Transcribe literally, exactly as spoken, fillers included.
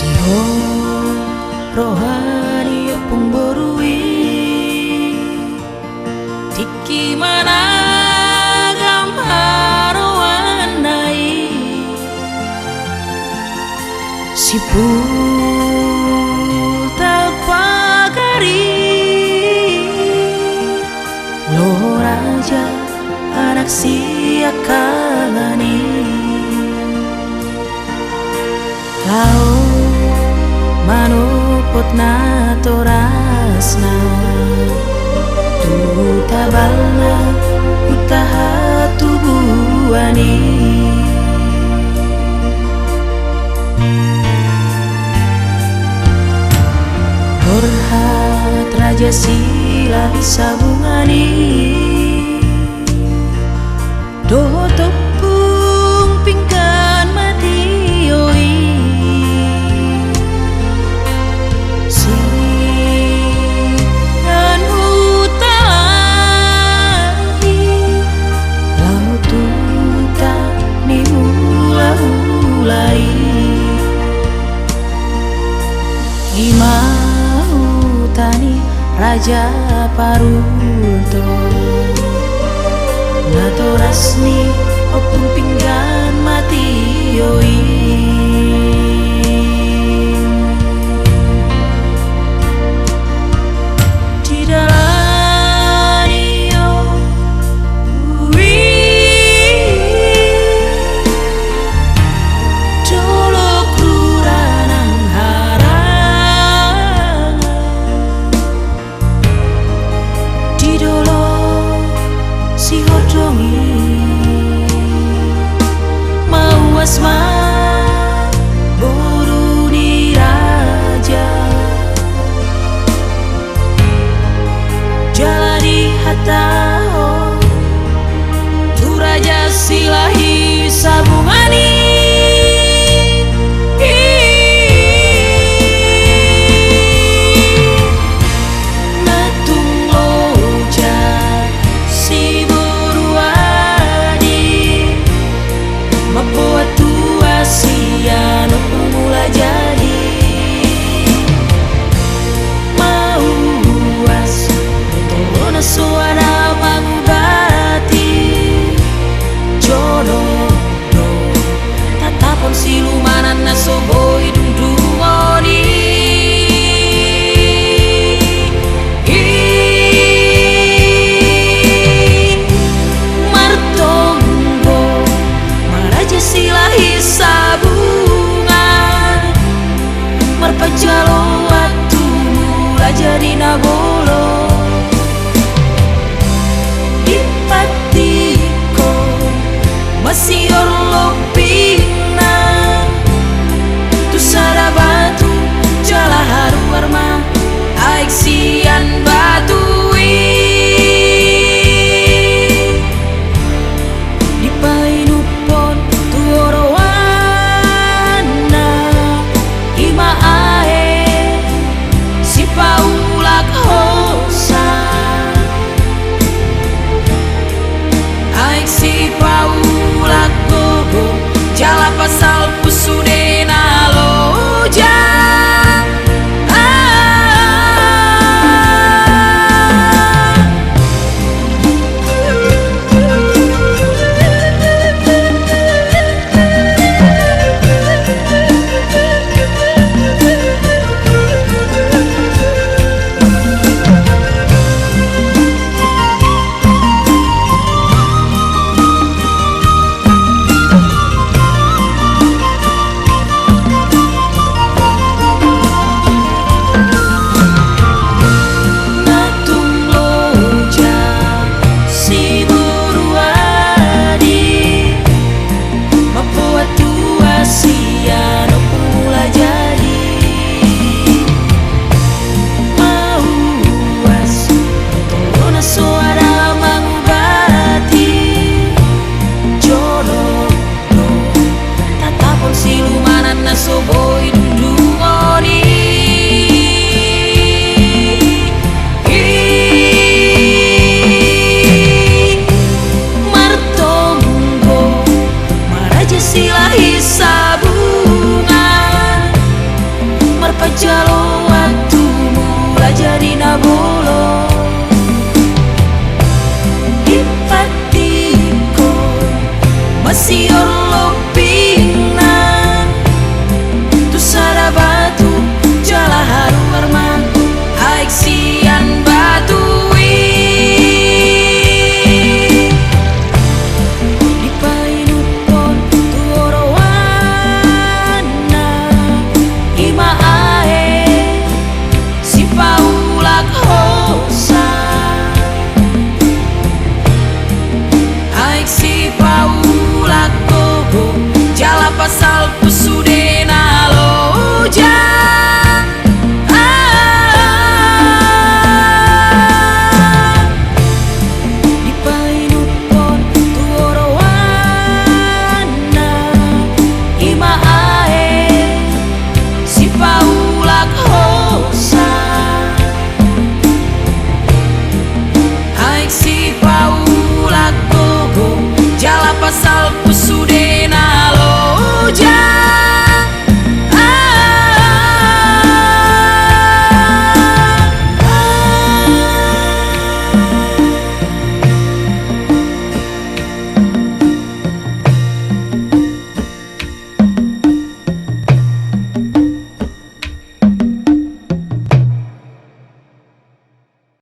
Ho roha ni ompung boru i, tingki managam haroanna i. Sipultak pagar i, loho raja anak siangkangan i. Laho manopot natorasna tu tabalna huta hatubuan i. Borhat Raja Silahi Sabungan i dohot Ompung Pinggan Matio i, sian huta Lahi laho tu huta ni hulahula i. I ma huta ni Raja Paruto, natoras ni Ompung Pinggan Matio i. Di dalan i, o, ui, dolok rura nang harangan, di dolok Sihondong i, mauas ma boru ni raja. Jala dihatahon tu Raja Silahi Sabungan i, na tung loja siboru adi, mamboan tua sian Ompung Mulajadi. Mauas toro na soada mangubati, jonok do tatapon silumanan na so boi dungdungon i. I martonggo ma Raja Silahi Sabungan, marpanjaloan tu Mulajadi na bolon. Dipantikhon ma sian lompingna tu sada batu, jala haruar ma aek sian batu i. Dipainumhon tu oroanna i ma aek sipaulak hosa, aek sipaulak gogo, jala pasalpu sude na loja. Ah. Na tung loja siboru adi, mamboan tua sian Ompung Mulajadi. Mauas toro na soada mangubati, jonok do tatapon silumanan na so boi dungdungon i. I martonggo ma Raja Silahi Sabungan, Lobi